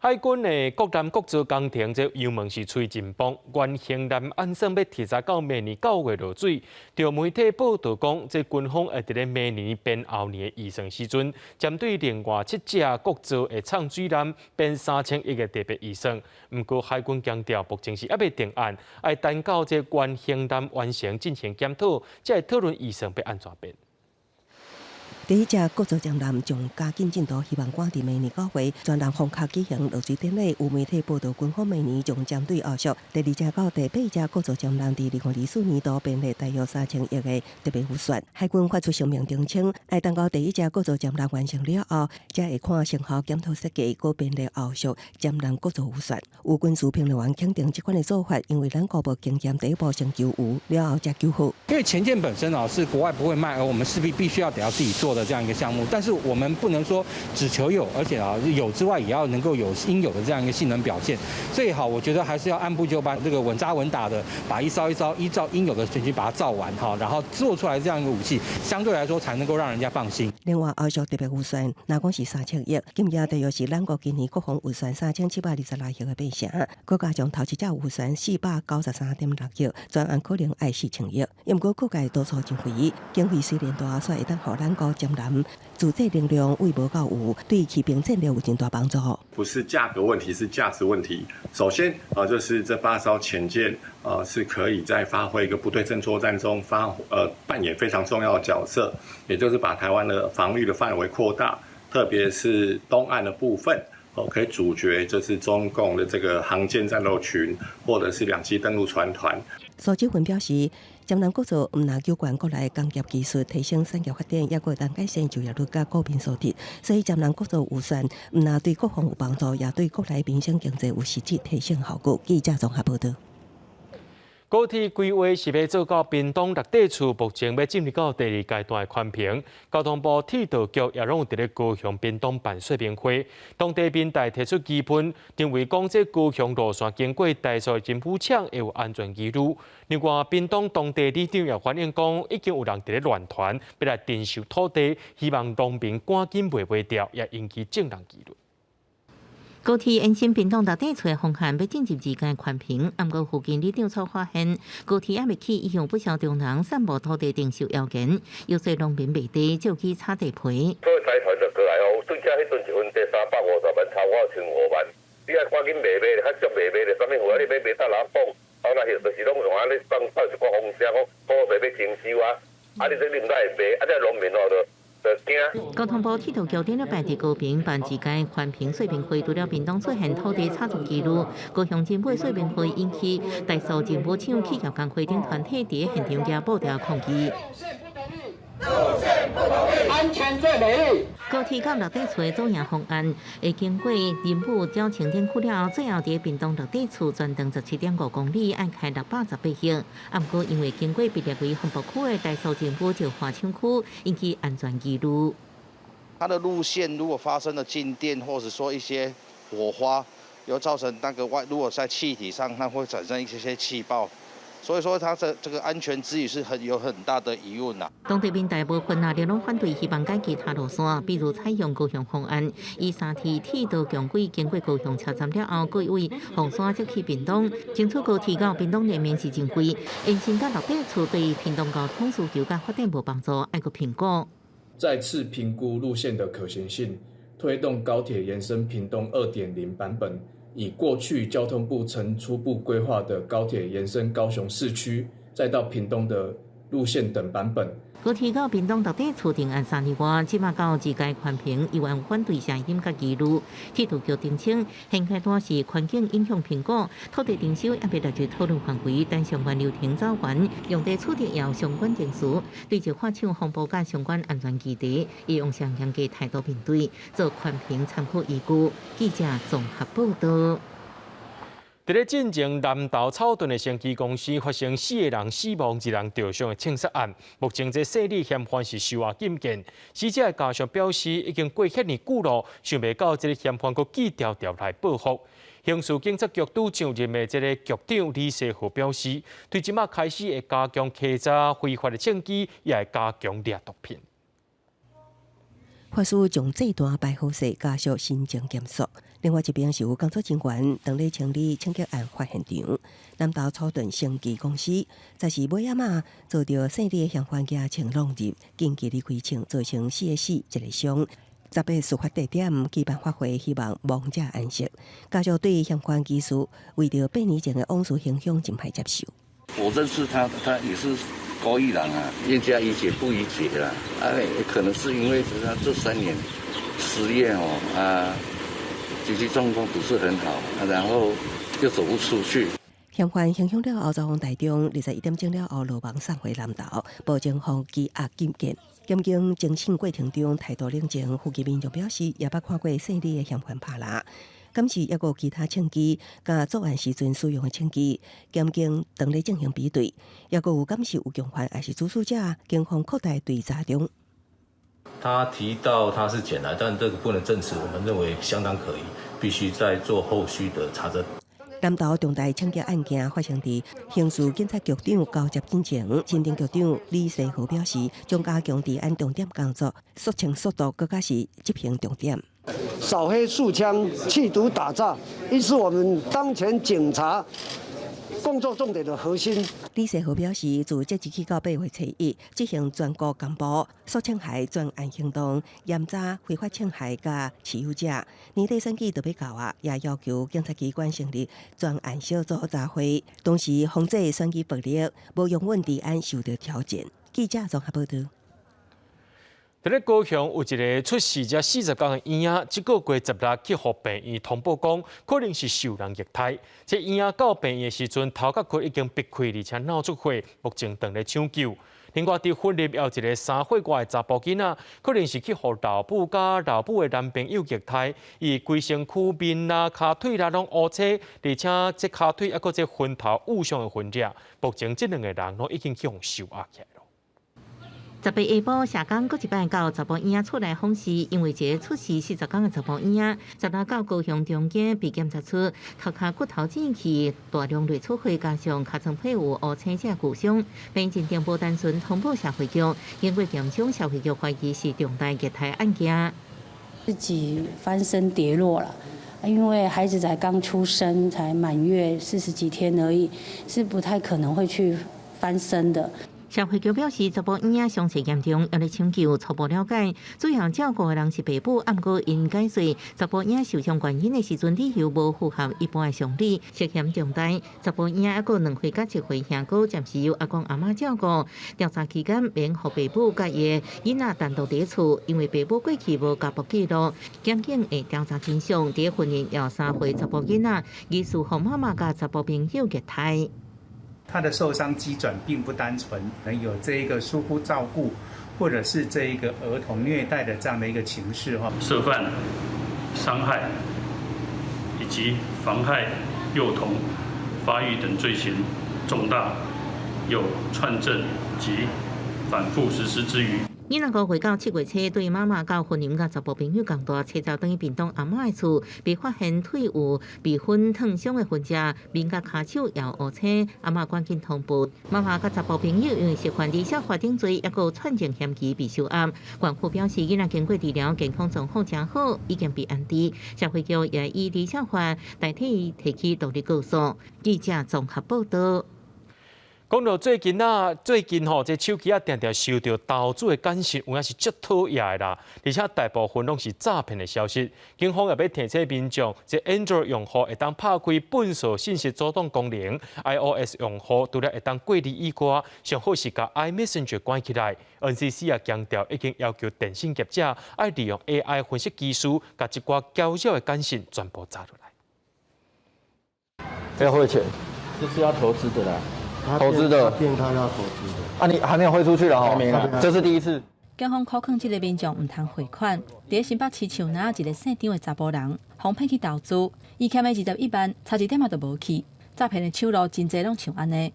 海軍的國艦國造工程，這油門是吹真磅。原型艦按算欲提早到明年9月落水。著媒體報導講，這軍方會佇咧明年編後年的預算時陣，針對另外7隻國造的藏水艦編3000億的特別預算。毋過海軍強調，目前是猶未定案，愛等到這原型艦完成進行檢討，才會討論預算欲按怎編。第一隻國造潛艦將加緊進度，希望趕佇明年9月全艦封殼舉行落水典禮。有媒體報導，軍方明年將針對後續第二隻到第八隻國造潛艦，佇2024年度編列大約3000億的特別預算。海軍發出聲明澄清，愛等到第一隻國造潛艦完成了後，才會看成效檢討設計，閣編列後續潛艦國造預算。有軍事評論員肯定這款的做法，因為咱國無經驗，第一步先求有，了後才求好。因為潛艦本身啊是國外不會賣，而我們勢必必須要得要自己做的這樣一個項目，但是我們不能說只求有，而且啊有之外，也要能夠有應有的這樣一個性能表現。最好我覺得還是要按部就班，這個穩紮穩打的，把一艘一艘依照應有的程序把它造完哈，然後做出來這樣一個武器，相對來說才能夠讓人家放心。另外，後續特別預算，若講是3000億，金額大約是咱國今年國防預算3726億的八成，閣加上頭一隻預算493.6億，全案可能愛4000億。毋過各界多數認為，經費雖然大，卻會當予咱國將艦自製能量為無到有，對去兵戰略有真大幫助。不是價格問題，是價值問題。首先啊，就是這8艘潛艦啊，是可以在發揮一個不對稱作戰中扮演非常重要的角色，也就是把台灣的防禦的範圍擴大，特別是東岸的部分，哦，可以阻絕就是中共的這個航艦戰鬥群，或者是兩棲登陸船團。蘇志雲表示，江南國造毋但有關國內工業技術提升產業發展，抑閣會當改善就業率佮國民素質。所以，江南國造預算毋但對國防有幫助，也對國內民生經濟有實質提升效果。記者綜合報道。高鐵規劃是欲做到屏東六地厝，目前欲進入到第二階段的環評。交通部鐵道局也攏有佇咧高雄、屏東辦說明會，當地民代提出疑問，認為講這高雄路線經過台塑政府廠會有安全疑慮。另外，屏東當地里長也反映講，已經有人佇咧亂傳，欲來徵收土地，希望農民趕緊賣袂掉，也引起眾人疑慮。高鐵延伸屏東六地厝的方案欲進入二階環評，毋過附近里長卻發現高鐵猶未起，已有不少中人散布土地徵收謠言，遊說農民賣地，借去炒地皮。所以財團就過來哦，對這彼陣一分地350萬，超過1500萬，你愛趕緊賣賣，較俗賣賣咧，啥物貨你欲賣得人講，啊那就是攏用按呢放放一寡風聲，講土地欲徵收啊，啊你這你毋知會賣，啊這農民哦就。交通部鐵道局頂禮拜佇高屏辦一屆環評說明會，除了屏東出現土地炒作疑慮，高雄政府的說明會引起台塑政府廠企業工會等團體佇現場舉布條抗議。路線不同意，安全最美麗。高鐵到六地厝的左營方案，會經過仁武、鳥清等區了後，最後佇屏東六地厝全長17.5公里，愛開618億。啊，毋過因為經過被列為風暴區的台塑政府石化廠區，引起安全疑慮。它的路線如果發生了靜電，或者說一些火花，有造成那個外，如果在氣體上，它會產生一些些氣爆。所以說，它的這個安全之餘是很有很大的疑問啦。當地民大部分啊，攏反對，希望改其他路線，比如採用高雄方案，以三鐵鐵道共軌經過高雄車站了後，改為鳳山則去屏東，爭取高鐵到屏東連面是真貴，延伸到六地厝對屏東交通需求佮發展無幫助，愛閣評估。再次評估路線的可行性，推動高鐵延伸屏東2.0版本。以過去交通部曾初步規劃的高鐵延伸高雄市區，再到屏東的路線等版本。高鐵到屏東六地厝定案3年外，這馬到二階環評，依然有反對聲音佮疑慮。鐵道局澄清，現階段是環境影響評估，土地徵收猶未列入討論範圍，等相關流程走完，用地取得也有相關程序。對石化廠風暴佮相關安全議題，會用上嚴格態度面對，做環評參考依據。記者綜合報道。佇咧進前南投草屯的生技公司發生四個人死亡、一人著傷的槍殺案，目前這姓李嫌犯是收押禁見。死者的家屬表示，已經過遐爾久囉，想袂到這个嫌犯閣記牢牢來報復。刑事警察局拄上任的這个局長李世和表示，對這馬開始會加強稽查非法的槍支，也會加強掠毒品。法師將祭壇擺好勢，家屬神情嚴肅。另外一邊是有工作人員當咧清理槍擊案發現場。南投草屯生技公司，就是尾仔仔遭著姓李的嫌犯舉槍闖入，緊急離開槍，造成四個死一個傷。18事發地點舉辦法會，希望亡者安息。家屬對嫌犯技術為著8年前的往事形象真歹接受。我認識他，他也是高義人啊，冤家宜解不宜結啦。哎，可能是因為他這3年失業哦，啊，經濟狀況不是很好，然後又走不出去。嫌犯行兇了後，遭往台中21點鐘了後落網送回南投，報警方羈押禁見。檢警偵訊過程中態度冷靜，附近民眾表示也捌看過姓李的嫌犯拍人。敢是抑閣有其他槍支，佮作案時陣使用的槍支，檢警當咧進行比對，抑閣有敢是有共犯，抑是主使者，警方擴大追查中。他提到他是撿來，但這個不能證實，我們認為相當可疑，必須再做後續的查證。南投重大槍擊案件發生佇刑事警察局長交接進前，新店局長李世和表示，將加強治安重點工作，肅清速度閣較是執行重點。掃黑肅槍、緝毒打詐，亦是我們當前警察工作重點的核心。李世和表示，自即日起到8月初1，執行全國公布肅槍械專案行動，嚴查非法槍械佮持有者。年底選舉就欲到啊，也要求警察機關成立專案小組查會，同時防止選舉暴力，無容忍治安受到挑戰。記者綜合報道。佇咧高雄有一个出世才40工的嬰仔，這个月16去予病院通報講，可能是受人虐待。這嬰仔到病院的時陣，頭殼骨已經篦開，而且腦出血，目前正咧搶救。另外，佇雲林也有一个3歲外的查埔囡仔，可能是去予老母佮老母的男朋友虐待，伊規身軀面啦、跤腿啦攏烏青，而且這跤腿猶閣這昏頭瘀傷的痕跡。目前這兩个人攏已經去予收押起來。 18下晡，社工閣一擺到查埔嬰仔厝內訪視，因為一个出世40工的查埔嬰仔，16到高雄長庚被檢查出頭殼骨頭尖去大量內出血，加上尻川皮有烏青這舊傷，病情電報單純通報社會局，經過檢傷，社會局懷疑是重大虐待案件。自己翻身跌落了，因為孩子才剛出生，才滿月40幾天而已，是不太可能會去翻身的。社會局表示，查埔嬰仔傷勢嚴重，猶咧搶救，初步了解，主要照顧的人是爸母，毋過𪜶解說查埔嬰受傷原因的時陣，理由無符合一般的常理，涉嫌重大。查埔嬰猶閣2歲佮7歲兄哥，暫時由阿公阿嬤照顧。調查期間，免予爸母佮伊的囡仔單獨佇厝，因為爸母過去無家暴記錄。檢警會調查真相，佇雲林有3歲查埔囡仔，疑似予媽媽佮查埔朋友虐待。他的受傷機轉並不單純，可能有這一個疏忽照顧，或者是這一個兒童虐待的這樣的一個情勢哈。涉犯傷害以及妨害幼童發育等罪行重大，有串證及反覆實施之虞。囡仔5月到7月初，對媽媽到雲林佮查埔朋友仝蹛，車走轉去屏東阿嬤的厝，被發現腿有被熏燙傷的痕跡，面佮跤手也有烏青，阿嬤趕緊通報。媽媽佮查埔朋友因為涉犯離小法定罪，猶閣串證嫌疑被收押。縣府表示，囡仔經過治療，健康狀況誠好，已經被安置。社會局也以離小法代替伊提起獨立告訴。記者綜合報道。講到最近啊，最近吼，這手機啊，定定收著投資的簡訊，有影是足討厭的啦。而且大部分攏是詐騙的消息。警方也欲提醒民眾，這 Android 用戶會當拍開噴射信息阻擋功能，iOS 用戶除了會當過濾以外，上好是共 iMessage 關起來。NCC 也強調，已經要求電信業者愛利用 AI 分析技術，共這寡攪擾的簡訊全部查落來。要匯錢，這是要投資的啦。投資的，騙他要投資的。啊，你還沒有匯出去了哈？這是第一次。警方苦勸這个民眾毋通匯款。佇新北市樹林一个姓張的查埔人，予騙去投資，伊欠的21萬，差一點仔就無去。詐騙的手路真濟攏像按呢，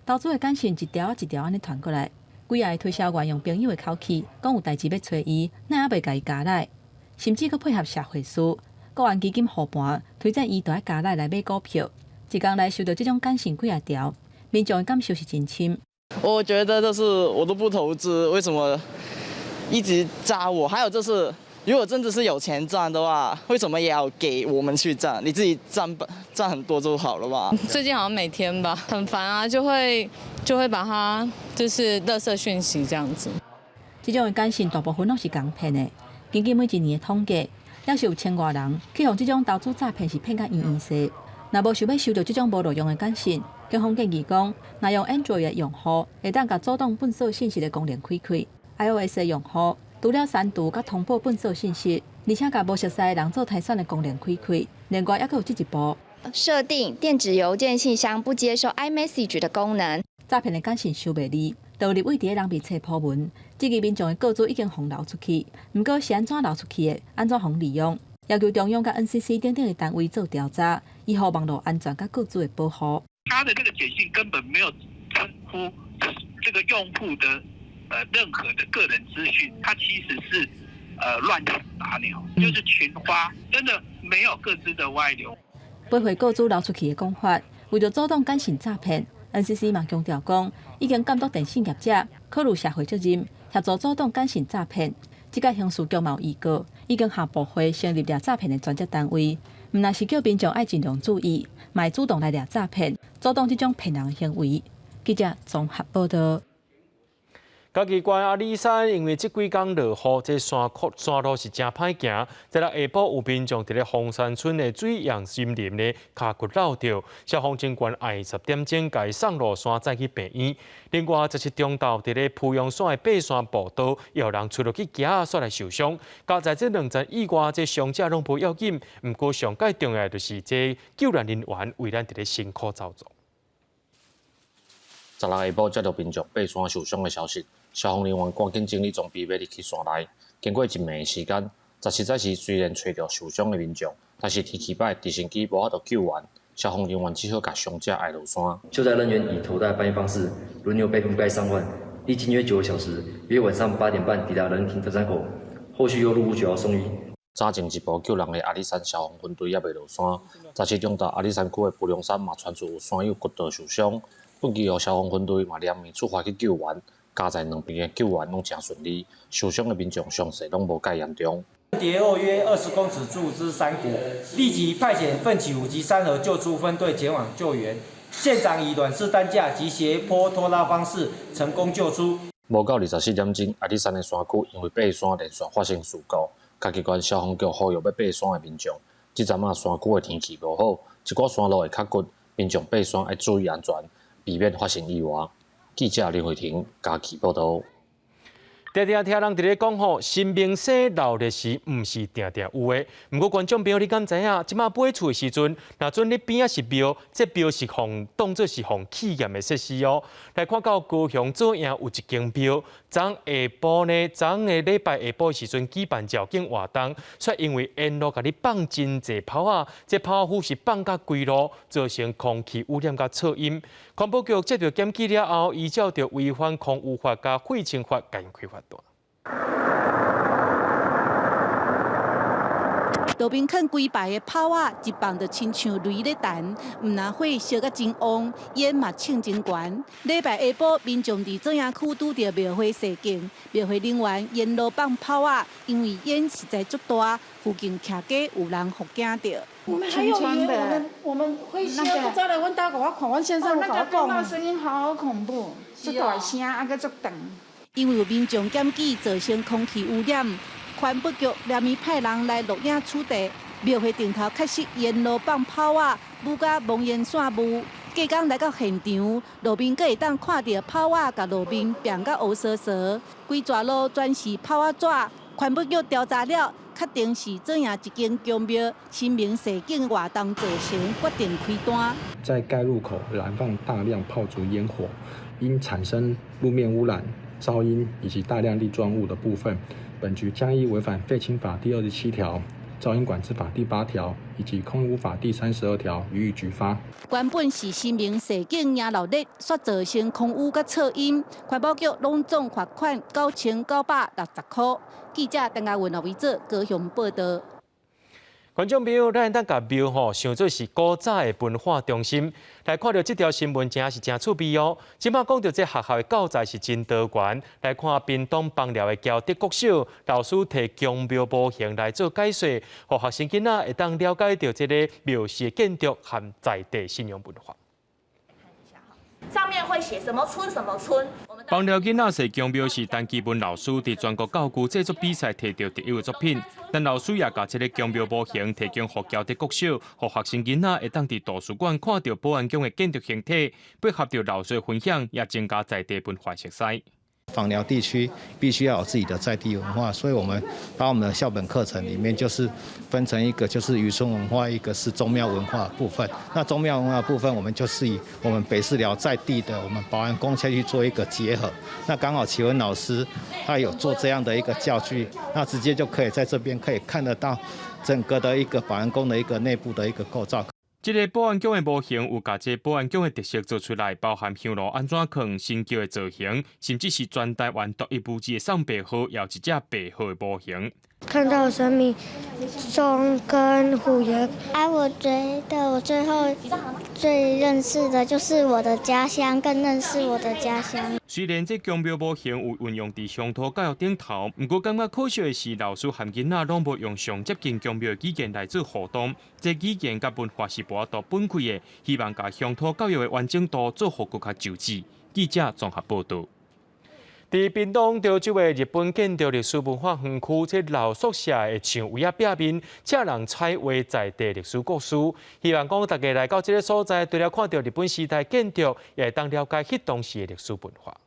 投資的簡訊一條仔一條按呢傳過來，幾个推銷員用朋友的口氣講有代誌欲揣伊，哪會猶袂共伊加來，甚至閣配合社會師、國安基金護盤，推薦伊著愛加來來買股票。一工來收著這種簡訊幾仔條。民眾的感受是真深。我覺得就是我都不投資，為什麼一直詐我？還有就是，如果真的是有錢賺的話，為什麼也要給我們去賺？你自己賺賺很多就好了吧？最近好像每天吧，很煩啊，就會把它就是垃圾訊息這樣子。這種的簡訊大部分攏是仝騙的。根據每一年的統計，抑是有千外人去予這種投資詐騙是騙甲圓圓勢。若無想欲收著這種無路用的簡訊，警方建議講，若用 Android 的用戶，會當共阻擋噴射信息的功能開開；iOS 的用戶，除了刪除佮通報噴射信息，而且共無熟似的人做篩選的功能開開。另外，猶閣有這一步，設定電子郵件信箱不接收 iMessage 的功能。詐騙的簡訊收袂離，就立位佇咧人面冊 po 文，這個民眾的個資已經予流出去，毋過是按怎流出去的，按怎予利用？要求中央佮 NCC 等等的單位做調查，以予網路安全佮個資的保護。他的這個簡訊根本沒有稱呼這個用戶的任何的個人資訊，他其實是亂槍打鳥，就是群發，真的沒有個資的外流。駁回個資流出去的講法，為著阻擋簡訊詐騙，NCC 嘛強調講，已經監督電信業者考慮社會責任，協助阻擋簡訊詐騙。這擺刑事局嘛有預告，已經下部會成立掠詐騙的專責單位，毋但是叫民眾愛盡量注意，莫主動來掠詐騙，阻擋這種騙人行為。記者綜合報道。嘉義縣阿里山因為這幾工落雨，這山谷山路是誠歹行。這下晡有民眾佇咧鳳山村的水漾森林呢，跤骨落著，消防人員愛10點鐘共伊送落山，載去病院。另外，17中晝佇咧濮陽山的爬山步道，有人出落去行，煞來受傷。佳哉這兩層意外，這傷者攏無要緊。毋過上蓋重要就是這救援人員為咱佇咧辛苦操作。 16下晡接到民眾爬山受傷的消息，消防人員趕緊整理裝備，欲入去山內。經過一暝的時間，17早時雖然揣著受傷的民眾，但是天氣歹，直升機無法度救援，消防人員只好共傷者押落山。救災人員以頭帶搬運方式，輪流背負該傷患，歷經約9個小時，約晚上8點半抵達人亭登山口，後續由入戶9號送醫。早前一步救人的阿里山消防分隊猶未落山，17中晝阿里山區的濮陽山嘛傳出有山友骨折受傷。畚箕湖消防分隊嘛連暝出發去救援，佳哉兩邊的救援攏誠順利，受傷的民眾傷勢攏無蓋嚴重。跌落約20公尺處之山谷，立即派遣奮起湖及三和救助分隊前往救援。現場以軟式擔架及斜坡拖拉方式成功救出。無到24點鐘，阿里山的山區因為爬山連續發生事故，嘉義縣消防局呼籲欲爬山的民眾，這陣仔山區的天氣無好，一寡山路會較骨，民眾爬山愛注意安全，避免發生意外。記者林慧婷嘉義報導。定定聽人佇咧講吼，新明星鬧熱時毋是定定有的。毋過觀眾朋友，你敢知影？這擺買厝的時陣，若準你邊仔是廟，這廟是予當做是予試驗的設施哦。來看到高雄左營有一間廟，昨下晡呢，昨个禮拜下晡時陣舉辦醮敬活動，卻因為沿路共你放真濟炮仔，這炮仔是放甲規路，造成空氣污染佮噪音。環保局接著檢舉了後，依照著違反空污法佮廢清法，共𪜶開罰單。路邊囥規排的炮仔，一放就親像雷咧彈，毋但火燒甲真旺，煙嘛衝真懸。禮拜下晡，民眾佇左營區拄著廟會事件，廟會人員沿路放炮仔，因為煙實在足大，附近徛街有人予驚著。我們還有我們我們會先再來阮兜共我看，阮先生有共我講。那個聲音好恐怖，足大聲，啊閣足長。因為有民眾檢舉造成空氣污染，環保局連暝派人來錄影取證。廟會頂頭確實沿路放炮仔，霧甲濃煙散霧。隔工來到現場，路邊閣會當看著炮仔共路面變甲烏趖趖，規逝路全是炮仔紙。環保局調查了，確定是左營一間宮廟清明社景活動造成，決定開單。在該路口燃放大量炮竹煙火，因產生路面污染、噪音以及大量粒狀物的部分，本局將依違反廢青法第27條、噪音管制法第8條以及空污法第32條予以舉發。原本是新明社景迎鬧熱，煞造成空污佮噪音，環保局攏總罰款9960塊。記者鄧家文、劉維哲高雄報道。觀眾朋友，咱會當共廟吼，想做是古早的文化中心。來看著這條新聞，真是誠趣味哦。這擺講著這學校的教材是真多元。來看屏東枋寮的僑德國小老師提宮廟模型來做解說，予學生囡仔會當了解著這個廟宇的建築和在地信仰文化。上面會寫什麼村什麼村。枋寮囡仔踅宮廟是陳基文老師佇全國教具製作比賽提著第一個作品，但老師也共這個宮廟模型提供予僑德國小，予學生囡仔會當佇圖書館看著保安宮的建築形體，配合著老師的分享，也增加在地文化色彩。枋寮地區必須要有自己的在地文化，所以我們把我們的校本課程裡面就是分成一個就是漁村文化，一個是宗廟文化部分。那宗廟文化部分，我們就是以我們北勢寮在地的我們保安宮下去做一個結合。那剛好啟文老師他有做這樣的一個教具，那直接就可以在這邊可以看得到整個的一個保安宮的一個內部的一個構造。這个保安宮的模型有共這保安宮的特色做出來，包含香爐按怎囥、神轎的造型，甚至是全台灣獨一無二的送白鶴，也有一隻白鶴的模型。看到神明鐘跟虎爺，啊，我覺得我最後最認識的就是我的家鄉，更認識我的家鄉。雖然這宮廟模型有運用佇鄉土教育頂頭，毋過感覺可惜的是，老師和囡仔攏無用上接近宮廟的語言來做互動，這語言佮文化是無法度分開的。希望共鄉土教育的完整度做予閣較周至。記者綜合報導。佇屏東潮州的日本建築歷史文化園區，這老宿舍的牆圍仔壁面，請人彩畫在地歷史故事。希望講大家來到這个所在，除了看著日本時代建築，也會當了解彼當時的歷史文化。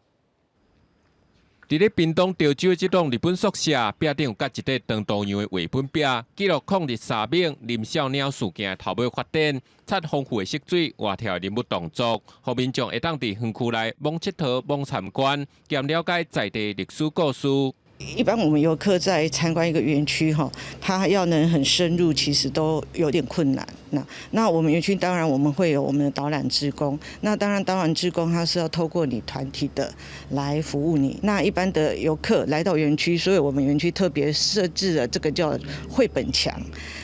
佇咧屏東潮州的這棟日本宿舍，壁頂有蓋一塊長圖樣的畫本壁，記錄抗日捎命林少鳥事件的頭尾發展，插豐富的色水、活跳的人物動作，予民眾會當佇園區內罔𨑨迌、罔參觀，兼了解在地歷史故事。一般我們遊客在參觀一個園區，哈，他要能很深入，其實都有點困難。那我們園區當然我們會有我們的導覽志工，那當然導覽志工他是要透過你團體的來服務你。那一般的遊客來到園區，所以我們園區特別設置了這個叫繪本牆，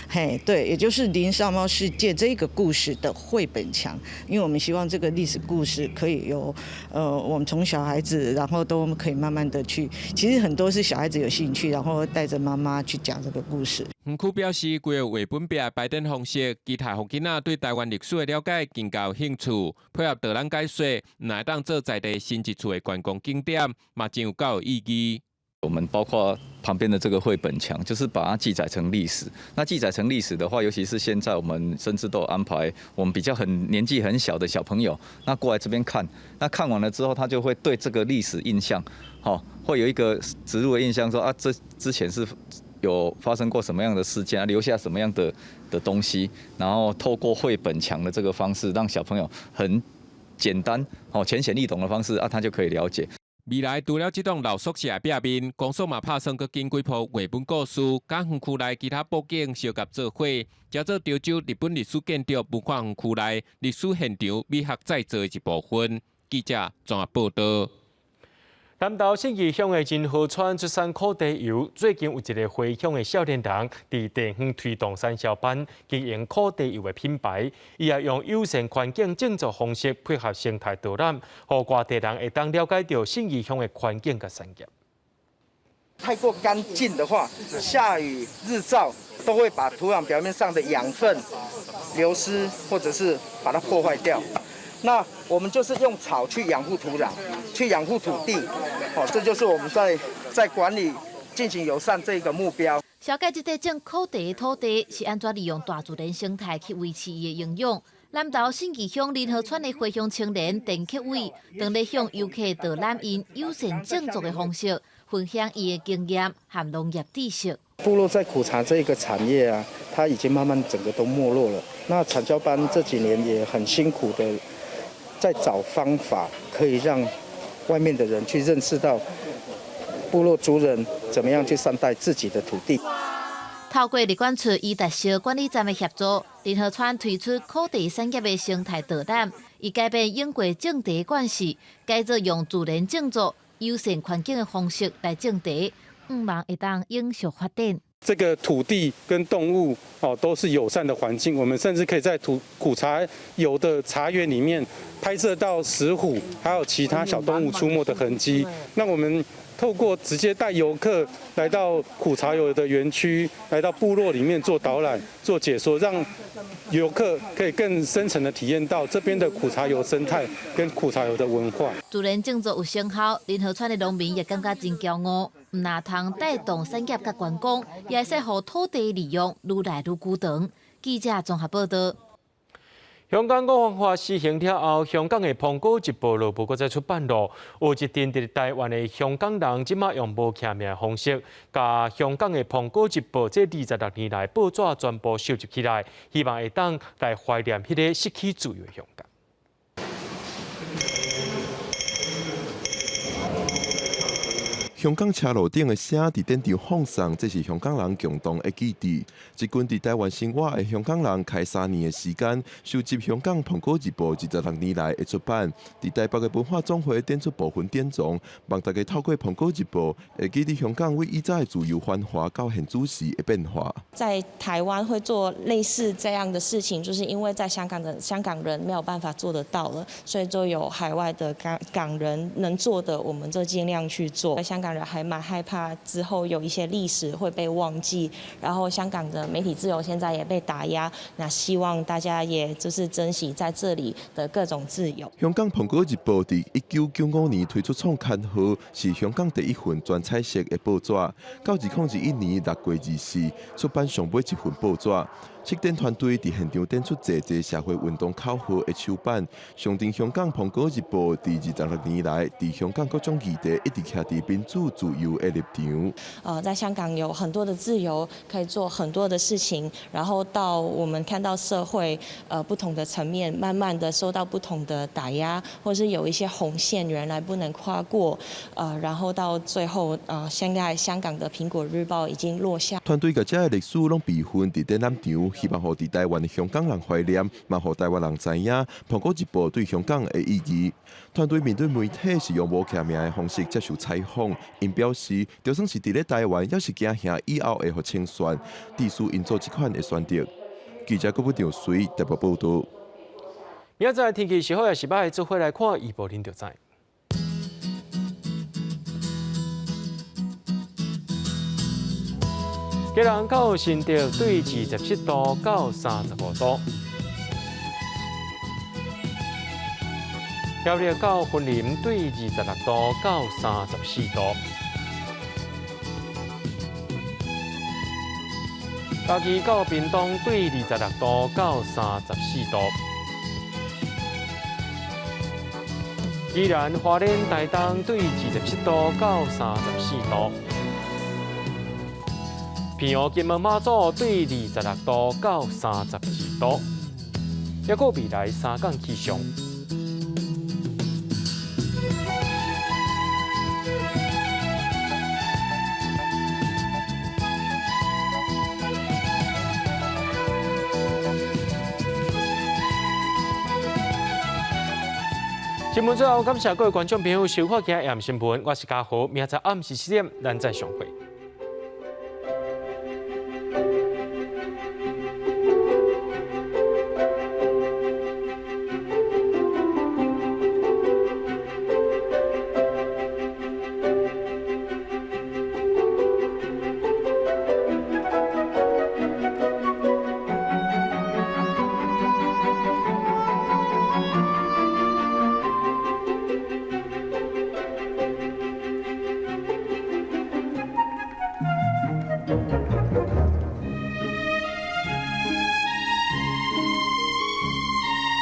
嘿，對，也就是林少貓事件這個故事的繪本牆，因為我們希望這個歷史故事可以由，我們從小孩子，然後都可以慢慢的去，其實很多是小孩子有興趣，然後帶着媽媽去講這個故事。園區表示，規个繪本壁排展方式，期待予囡仔對台灣歷史的了解更加有興趣。配合導覽解說，若會當做在地新一處的觀光景點，嘛真有教育意義。我們包括旁邊的這個繪本牆，就是把它記載成歷史。那記載成歷史的話，尤其是現在我們甚至都有安排我們比較很年紀很小的小朋友，那過來這邊看，那看完了之後，他就會對這個歷史印象，好，會有一個植入的印象，說啊，這之前是有發生過什麼樣的事件，留下什麼樣的東西，然後透過繪本牆的這個方式，讓小朋友很簡單、哦淺顯易懂的方式啊，他就可以了解。未來除了這棟老宿舍的壁面，公所嘛拍算閣揀幾鋪繪本故事，佮園區內其他布景相佮做伙，成做潮州日本歷史建築文化園區內歷史現場美學再造的一部分。記者綜合報導。南投信義鄉的仁和村出產苦茶油，最近有一个回鄉的少年人佇地方推動產銷班經營苦茶油的品牌，伊也用友善環境種作方式配合生態導覽，予外地人會當了解著信義鄉的環境佮產業。太過乾淨的話，下雨、日照都會把土壤表面上的養分流失，或者是把它破壞掉。那我們就是用草去養護土壤，去養護土地，哦，這就是我們在管理進行友善這個目標。小解這塊種苦茶的土地是按怎利用大自然生態去維持伊的營養。南投信義鄉仁和村的回鄉青年鄧克偉，當咧向遊客導覽𪜶友善種作的方式，分享伊的經驗和農業知識。部落在苦茶這個產業啊，它已經慢慢整個都沒落了。那產銷班這幾年也很辛苦的。在找方法，可以讓外面的人去認識到部落族人怎麼樣去善待自己的土地。透過疾管處與特色管理站的協助，仁和村推出苦茶產業的生態導覽，以改變永過種茶慣勢，改做用自然種作、友善環境的方式來種茶，向望會當永續發展。這個土地跟動物哦都是友善的環境，我們甚至可以在土苦茶油的茶園裡面拍攝到石虎，還有其他小動物出沒的痕跡。那我們透過直接帶遊客來到苦茶油的園區，來到部落裡面做導覽、做解說，讓遊客可以更深層的體驗到這邊的苦茶油生態跟苦茶油的文化。自然種作有成效，仁和村的農民也感覺真驕傲。毋但通帶動產業佮觀光，也會使予土地利用愈來愈久長。記者綜合報導。香港國安法施行了後，香港的《蘋果日報》就無閣再出版囉。有一陣佇台灣的香港人，這馬用無記名的方式，共香港的《蘋果日報》這26年來報紙全部收集起來，希望會當來懷念彼个失去自由的香港。香港車路頂的聲佇展場放送，這是香港人共同的記憶。這群佇台灣生活的香港人，開3年的時間，收集香港《蘋果日報》26年來的出版，佇台北的文化總會展出部分典藏，望大家透過《蘋果日報》，會記得香港為以早的自由繁華到現主時的變化。在台灣會做類似這樣的事情，就是因為在香港的香港人沒有辦法做得到了，所以就有海外的港人能做的，我們就盡量去做。香港人還蠻害怕之後有一些歷史會被忘記，然後香港的媒體自由現在也被打壓，那希望大家也就是珍惜在這裡的各種自由。香港《蘋果日報》佇1995年推出創刊號，是香港第一份全彩色的報紙。到2021年6月24出版上尾一份報紙。策展團隊佇現場展出濟濟社會運動口號的手板，象徵香港《蘋果日報》佇26年來，佇香港各種議題一直徛佇民主自由的立場。在香港有很多的自由，可以做很多的事情，然後到我們看到社會不同的層面，慢慢的受到不同的打壓，或是有一些紅線原來不能跨過，然後到最後，現在香港的《蘋果日報》已經落下。團隊共這个歷史攏備份佇展覽場，希望予佇台灣的香港人懷念，嘛予台灣人知影《蘋果日報》對香港的意義。團隊面對媒體是用無記名的方式接受採訪，𪜶表示，就算是佇咧台灣，也是驚嚇以後會予清算，致使𪜶做這款的選擇。記者郭不長隨台北報道。明仔載天氣是好抑是䆀，做伙來看預報，恁就知。基隆到新竹對27度到35度，苗栗到雲林對26度到34度，嘉義到屏東對26度到34度，宜蘭花蓮台東對27度到34度。澎湖金門馬祖對26度到32度，抑閣未來三工氣象。新聞最後，感謝各位觀眾朋友收看今日暗新聞，我是嘉豪，明仔載暗時7點，咱再相會。